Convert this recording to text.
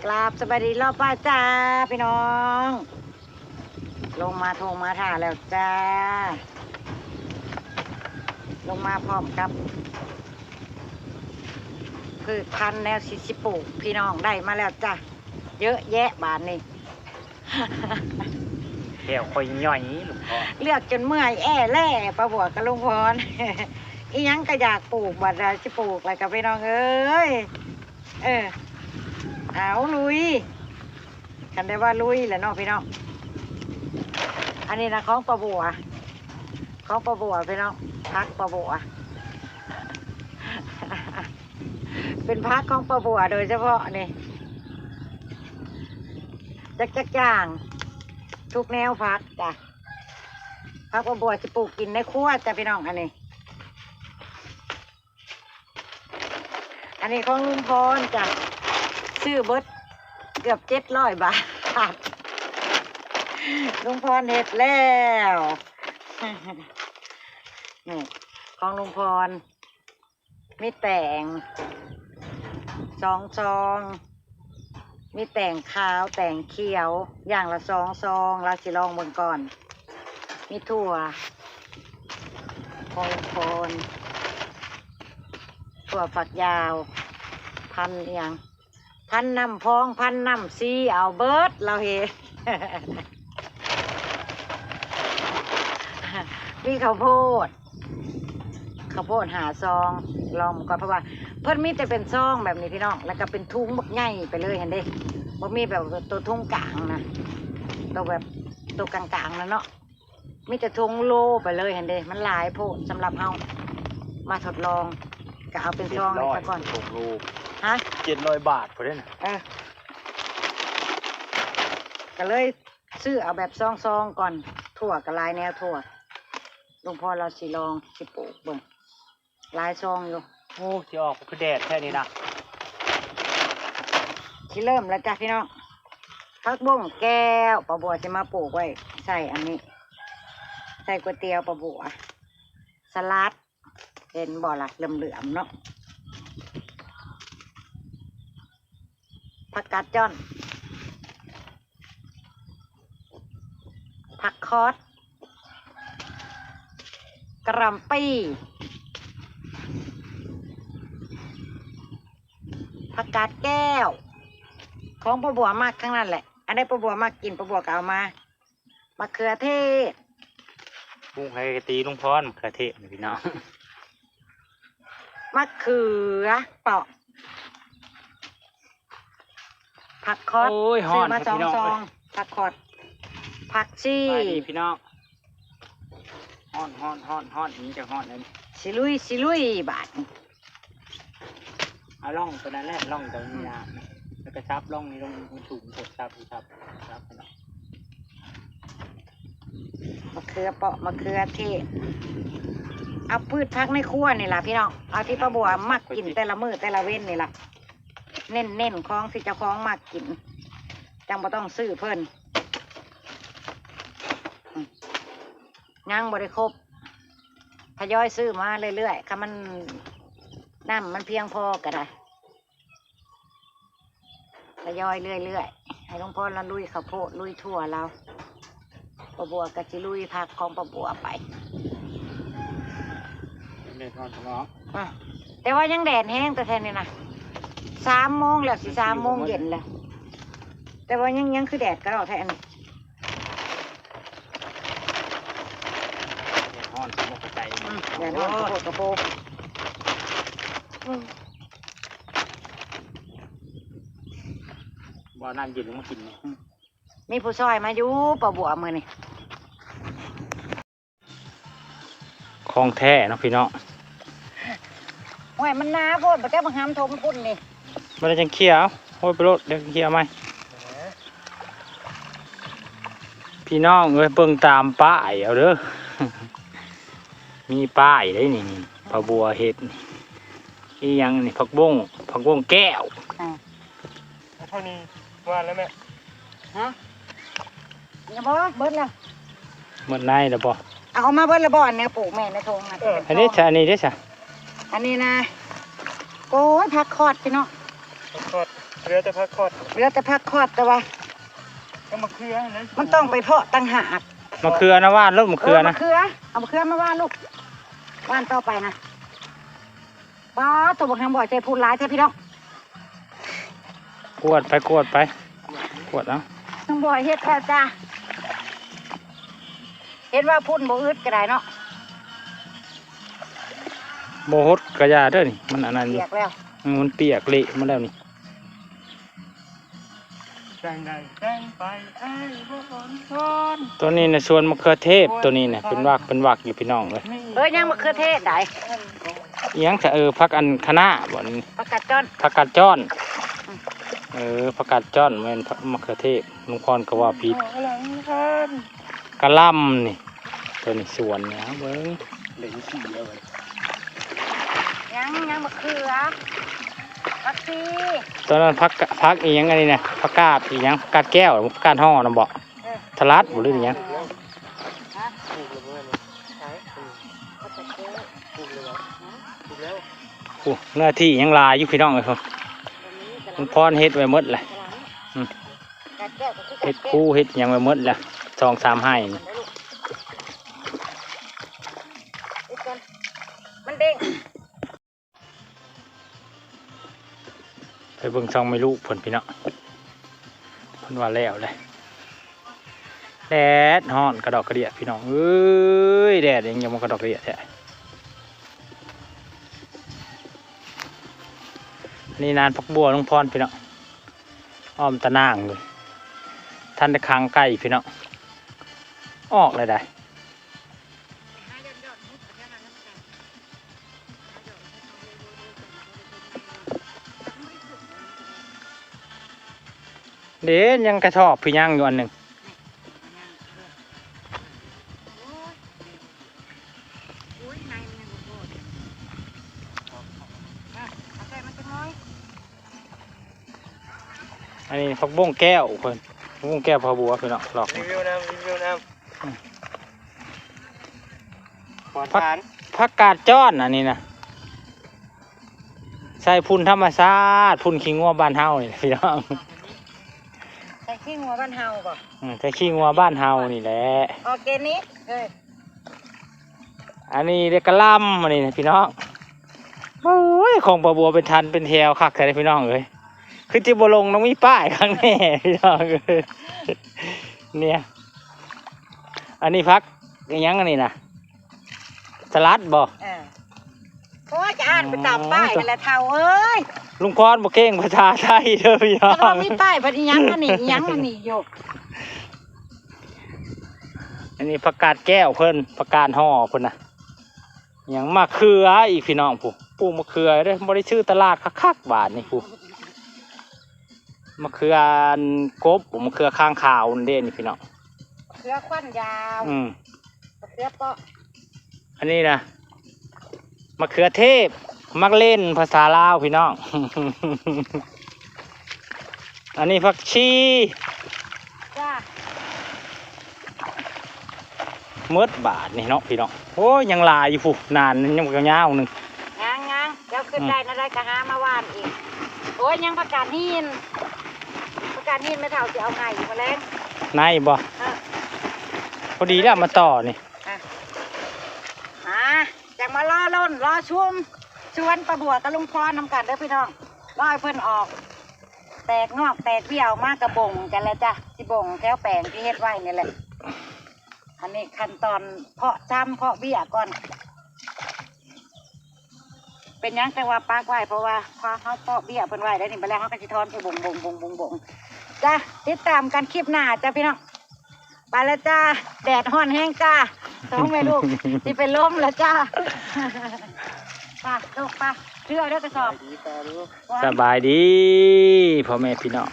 ກາບສະບາຍດີລອບບ່າຍຈ້າພີ່ນ້ອງ ລົງມາທົ່ງມາທ່າແລ້ວຈ້າ ລົງມາພ້ອມກັບພືດພັນແນວຊິ ຊິປູກ ພີ່ນ້ອງ ໄດ້ມາແລ້ວຈ້າ ເຍອະແຍະບາດນີ້. ແລ້ວຄ່ອຍຍ່ອຍ ລຸງພອນ ເລືອກຈົນເມື່ອຍແອ້ແລ້ ປ້າບົວກັບລຸງພອນ ອີ່ຫຍັງກໍຢາກປູກ ບັດວ່າຊິປູກແລ້ວກໍ ພີ່ນ້ອງເອີຍ ເອີ ເອົາລຸຍ ຄັນໄດ້ວ່າລຸຍແຫຼະເນາະພີ່ນ້ອງ ອັນນີ້ນະຂອງປ້າບົວ ຂອງປ້າບົວພີ່ນ້ອງ ຜັກປ້າບົວ ເປັນຜັກຂອງປ້າບົວໂດຍສະເພາະນີ້ ຈັກ ຈັກຢ່າງ ທຸກແນວຜັກຈ້ະ ຜັກປ້າບົວຊິປູກກິນໃນຄົວຈ້ະພີ່ນ້ອງ ອັນນີ້ ອັນນີ້ຂອງລຸງພອນຈ້ະ ຊື້ເບິດເກືອບເຈັດຮ້ອຍບາດ ລຸງພອນເຮັດແລ້ວ ນີ້ຂອງລຸງພອນ ມີແຕງສອງຊອງ ມີແຕງຂາວ ແຕງຂຽວ ຢ່າງລະສອງຊອງ ລາວຊິລອງເບິ່ງກ່ອນ ມີຖົ່ວ ຂອງລຸງພອນ ຖົ່ວຝັກຍາວ ພັນອີ່ຫຍັງ ພັນນ້ຳພອງ ພັນນ້ຳຊີ ເອົາເບິດ ລາວເຮັດ ມີເຂົ້າໂພດ ເຂົ້າໂພດຫ້າຊອງ ລອງເບິ່ງກ່ອນ ເພາະວ່າເພິ່ນມີແຕ່ເປັນຊອງແບບນີ້ພີ່ນ້ອງ ແລ້ວກໍເປັນຖົງບັກໃຫຍ່ໄປເລີຍຫັ້ນເດ້ ບໍ່ມີແບບໂຕຖົງກາງນະ ໂຕແບບໂຕກາງໆນະເນາະ ມີແຕ່ຖົງໂລໄປເລີຍຫັ້ນເດ້ ມັນຫຼາຍໂພດສຳລັບເຮົາ ມາທົດລອງ ກໍເອົາເປັນຊອງນີ້ຊະກ່ອນ ເຈັດຮ້ອຍ ຖົງໂລ ຮະ ເຈັດຮ້ອຍບາດພຸ້ນເດ້ ເອີ ກໍເລີຍ ຊື້ເອົາແບບຊອງໆກ່ອນ ຖົ່ວກໍຫຼາຍແນວ ຖົ່ວ ລຸງພອນລາວຊິລອງ ຊິປູກເບິ່ງ ຫຼາຍຊອງຢູ່ ໂອ້ ຊິອອກຄືແດດແທ້ນີ້ນະ ຊິເລີ່ມແລ້ວຈ້ະພີ່ນ້ອງ ຜັກບົ້ງແກ້ວ ປ້າບົວຊິມາປູກໄວ້ ໃສ່ອັນນີ້ ໃສ່ກ໋ວຍຕຽວປ້າບົວ ສະຫຼັດ ເຫັນບໍ່ລະ ເຫຼືອມໆເນາະ ຜັກກາດຈ້ອນ ຜັກຄອດ ກະຫຼ່ຳປີ ຜັກກາດແກ້ວ ຂອງປ້າບົວມັກທັງນັ້ນແຫຼະ ອັນໃດປ້າບົວມັກກິນ ປ້າບົວກໍເອົາມາ ມະເຂືອເທດ ປຸງໃຫ້ກະຕີລຸງພອນ ມະເຂືອເທດນີ້ພີ່ນ້ອງ ມະເຂືອເປາະ ຜັກຄອດ ໂອ້ຍ ຮ້ອນ ຊື້ມາສອງຊອງ ພີ່ນ້ອງເອີຍ ຜັກຄອດ ຜັກຊີ ສະບາຍດີພີ່ນ້ອງ ຮ້ອນໆໆໆ ນີ້ຈະຮ້ອນແລ້ວນີ້ ຊິລຸຍ ຊິລຸຍບາດນີ້ ເອົາລ່ອງຕົວນັ້ນແຫຼະ ລ່ອງຕົວນີ້ນະ ແລ້ວກໍສັບລ່ອງນີ້ລົງ ມັນສູງໂພດ ສັບ ສັບ ສັບ ມະເຂືອເປາະ ມະເຂືອເທດ ເອົາພືດຜັກໃນຄົວນີ້ລະພີ່ນ້ອງ ເອົາທີ່ປ້າບົວມັກກິນແຕ່ລະມື້ແຕ່ລະເວັນນີ້ລະ ເນັ້ນໆຂອງທີ່ເຈົ້າຂອງມັກກິນ ຈັ່ງບໍ່ຕ້ອງຊື້ເພິ່ນ ຍັງບໍ່ໄດ້ຄົບ ທະຍອຍຊື້ມາເລື້ອຍໆ ຄັນມັນ ນ້ຳມັນພຽງພໍກໍໄດ້ ທະຍອຍເລື້ອຍໆ ໃຫ້ລຸງພອນລາວລຸຍເຂົ້າໂພດ ລຸຍຖົ່ວລາວ ປ້າບົວກໍຊິລຸຍຜັກຂອງປ້າບົວໄປ ແດດຮ້ອນພີ່ນ້ອງ ອາ ແຕ່ວ່າຍັງແດດແຮງແທ້ໆນີ້ນະ ສາມໂມງແລ້ວ ຊິສາມໂມງເຢັນແລ້ວ ແຕ່ວ່າຍັງ ຍັງຄືແດດກະດອກແທ້ອັນນີ້ ແດດຮ້ອນ ບໍ່ເຂົ້າໃຈ ອືມ ແດດຮ້ອນ ໂອ້ຍ ກະໂພກ ອືມ ບໍ່ເອົານ້ຳເຢັນມາກິນນີ້ ອືມ ມີຜູ້ຊ່ອຍມາຢູ່ ປ້າບົວ ມື້ນີ້ ຂອງແທ້ເນາະພີ່ນ້ອງ ໂອ້ຍ ມັນໜາໂພດ ບໍ່ຈັກບັກຫຳຖົມພຸ້ນນີ້ ບໍ່ໄດ້ຈັ່ງເຄຍ ໂອ້ຍ ໄປໂລດ ດຽວເຄຍໃໝ່ ພີ່ນ້ອງເອີຍ ເບິ່ງຕາມປ້າຍເອົາເດີ ມີປ້າຍເດ້ນີ້ ນີ້ ປ້າບົວເຮັດນີ້ ອີ່ຫຍັງນີ້ ຜັກບົ້ງ ຜັກບົ້ງແກ້ວ ອືມ ເທົ່ານີ້ວ່າແລ້ວແມ່ ຮະ ຍັງບໍ່ເບິດແລ້ວ ເບິດໃນແລ້ວບໍ່ ເອົາອອກມາເບິດແລ້ວບໍ່ ອັນແນວປູກແມ່ໃນຖົງນະ ເອີ ອັນນີ້ຊະ ອັນນີ້ເດ້ຊະ ອັນນີ້ນະ ໂອ້ຍ ຜັກຄອດພີ່ນ້ອງ ຜັກຄອດ ເຫຼືອແຕ່ຜັກຄອດ ເຫຼືອແຕ່ຜັກຄອດ ແຕ່ວ່າ ກໍມະເຂືອຫັ້ນນະ ມັນຕ້ອງໄປເພາະຕ່າງຫາກ. ມະເຂືອນະ ຫວ່ານໂລດ ມະເຂືອນະ ເອີ ມະເຂືອ ເອົາມະເຂືອມາຫວ່ານລູກ ຫວ່ານຕໍ່ໄປນະ. ປ້າດ ໂຕບັກນາງບອຍໃສ່ພູນຫຼາຍແທ້ພີ່ນ້ອງ. ກວດໄປ ກວດໄປ ກວດເອົາ. ນາງບອຍເຮັດແລ້ວຈ້າ ເຫັນວ່າພຸ້ນບໍ່ອຶດກໍໄດ້ເນາະ. ບໍ່ຫົດກະຢ່າເດີນີ້ ມັນອັນນັ້ນຢູ່ ປຽກແລ້ວ ອືມ ມັນປຽກເລະໝົດແລ້ວນີ້. ຈັ່ງໃດຈັ່ງໄປອ້າຍບໍ່ອ່ອນຊ້ອນ. ຕົວນີ້ນະ ສວນມະເຂືອເທດ ຕົວນີ້ນະ ເປັນວັກເປັນວັກຢູ່ພີ່ນ້ອງເອີຍ. ເອີຍ ຍັງມະເຂືອເທດໃດ. ອີ່ຫຍັງຊະ ເອີ ຜັກອັນຄະນ້າບໍນີ້ ຜັກກາດຈ້ອນ ຜັກກາດຈ້ອນ. ອືມ ເອີ ຜັກກາດຈ້ອນ ແມ່ນ ມະເຂືອເທດ ລຸງພອນກໍເວົ້າຜິດ. ກະຫຼ່ຳນີ້ ຕົວນີ້ສວນນີ້ ເບິ່ງ ເຫຼັງສີແລ້ວ. ຍັງ ຍັງມະເຂືອ ຜັກຊີ ຕົວນັ້ນຜັກ ຜັກອີ່ຫຍັງອັນນີ້ນະ ຜັກກາດອີ່ຫຍັງ ຜັກກາດແກ້ວ ຜັກກາດຫໍ່ນະບໍ ເອີ ສະຫຼັດບໍ ຫຼືອີ່ຫຍັງ. ຮະ ປູກແລ້ວບໍ່ແມ່ນບໍ່? ໃສ? ຜັກກາດແກ້ວ ປູກແລ້ວ ປູກແລ້ວ. ໂອ້ ເນື້ອທີ່ຍັງຫຼາຍຢູ່ພີ່ນ້ອງເອີຍ ລຸງພອນເຮັດໄວ້ໝົດແຫຼະ. ອືມ ເຮັດຄູເຮັດຫຍັງໄວ້ໝົດແລ້ວ ສອງສາມໄຮ່ນີ້. ມັນເດ້ງ ໄປເບິ່ງຊ່ອງແມ່ລູກເພິ່ນພີ່ນ້ອງ ເພິ່ນວ່າແລ້ວແຫຼະ. ແດດຮ້ອນກະດອກກະເດຍພີ່ນ້ອງເອີຍ ແດດຫຍັງຍັງມາກະດອກກະເດຍແທ້. ນີ້ນານຜັກບົວລຸງພອນພີ່ນ້ອງ ອ້ອມຕາໜ່າງຢູ່ ທັນໄດ້ຂັງໄກ່ພີ່ນ້ອງ ອອກແລ້ວໃດ. ເດ້ ຍັງກະສອບພີ່ຍັງຢູ່ອັນໜຶ່ງ. ອັນນີ້ຜັກບົ້ງແກ້ວເພິ່ນ ຜັກບົ້ງແກ້ວພໍ່ບົວພີ່ນ້ອງ ລອກ ຣີວິວນຳ ຣີວິວນຳ. ອືມ ປອດສານ ຜັກ ຜັກກາດຈ້ອນອັນນີ້ນະ ໃສ່ຝຸ່ນທຳມະຊາດ ຝຸ່ນຂີ້ງົວບ້ານເຮົານີ້ແຫຼະພີ່ນ້ອງ. ໃສ່ຂີ້ງົວບ້ານເຮົາບໍ? ອືມ ໃສ່ຂີ້ງົວບ້ານເຮົານີ້ແຫຼະ ອໍແກນິກເອີຍ. ອັນນີ້ເດກະລຳ ອັນນີ້ນະພີ່ນ້ອງ. ໂອ້ຍ ຂອງປ້າບົວເປັນທັນເປັນແຖວຄັກແທ້ພີ່ນ້ອງເອີຍ ຄືຊິບໍ່ລົງ ຕ້ອງມີປ້າຍຂ້າງແນ່ພີ່ນ້ອງເອີຍ. ເນຍ ອັນນີ້ຜັກອີ່ຫຍັງອັນນີ້ນະ ສະຫຼັດບໍ? ເອີ ໂອ້ຍ ຈະອ່ານໄປຕາມປ້າຍນັ້ນແຫຼະເຖົ້າເອີຍ. ລຸງພອນບໍ່ເກັ່ງພາສາໄທເດີພີ່ນ້ອງ ແຕ່ວ່າມີປ້າຍບັດອີ່ຫຍັງອັນນີ້ ອີ່ຫຍັງອັນນີ້ຢູ່. ອັນນີ້ຜັກກາດແກ້ວເພິ່ນ ຜັກກາດຫໍ່ເພິ່ນນະ. ຫຍັງ ມະເຂືອອີກພີ່ນ້ອງ ຜູ້ປູກມະເຂືອເດ້ ບໍ່ໄດ້ຊື້ຕະຫຼາດຄັກໆ ບາດນີ້ຜູ້ ມະເຂືອອັນກົບ ມະເຂືອຄາງຂາວນັ້ນເດ້ນີ້ພີ່ນ້ອງ ມະເຂືອຂວັນຍາວ ອືມ ມະເຂືອເປາະ. ອັນນີ້ນະ ມະເຂືອເທດ ໝາກເລັ່ນພາສາລາວພີ່ນ້ອງ. ອັນນີ້ຜັກຊີ ຈ້າ ໝົດບາດນີ້ເນາະພີ່ນ້ອງ. ໂອ້ຍ ຍັງຫຼາຍຢູ່ພຸ້ນ ນານຍັງບໍ່ຍາວໜຶ່ງ ຍັງໆ ດຽວຂຶ້ນ ອືມ ໄດ້ນະໄດ້ກະຫາມາຫວ່ານອີກ. ໂອ້ຍ ຍັງຜັກກາດຫີນ ຜັກກາດຫີນແມ່ເຖົ້າຊິເອົາໃຫ້ຢູ່ມື້ແລງ ໃນບໍ? ເອີ ພໍດີແລ້ວມາຕໍ່ນີ້ ອ່ະ ມາ ຈັ່ງມາລໍລຸ້ນລໍຊົມສວນປ້າບົວກັບລຸງພອນນຳກັນເດີພີ່ນ້ອງ ລໍໃຫ້ເພິ່ນອອກ ແຕກງອກແຕກເບ້ຍອອກມາກະບົ້ງກັນແລ້ວຈ້າ ຊິບົ້ງແຖວແປງທີ່ເຮັດໄວ້ນີ້ແຫຼະ. ອັນນີ້ຂັ້ນຕອນເພາະຊຳເພາະເບ້ຍກ່ອນ ເປັນຫຍັງຈັ່ງວ່າປັກໄວ້ ເພາະວ່າເຮົາເພາະເບ້ຍເພິ່ນໄວ້ແລ້ວນີ້ ບາດແລ້ວເຮົາກະຊິຖອນໄປບົ້ງໆໆໆ ຈ້າ ຕິດຕາມກັນຄລິບໜ້າຈ້າພີ່ນ້ອງ. ໄປແລ້ວຈ້າ ແດດຮ້ອນແຮງຈ້າ ສອງແມ່ລູກຊິເປັນລົມແລ້ວຈ້າ. ໄປລູກໄປ ຖືເອົາເດີກະສອບ. ສະບາຍດີພໍ່ແມ່ພີ່ນ້ອງ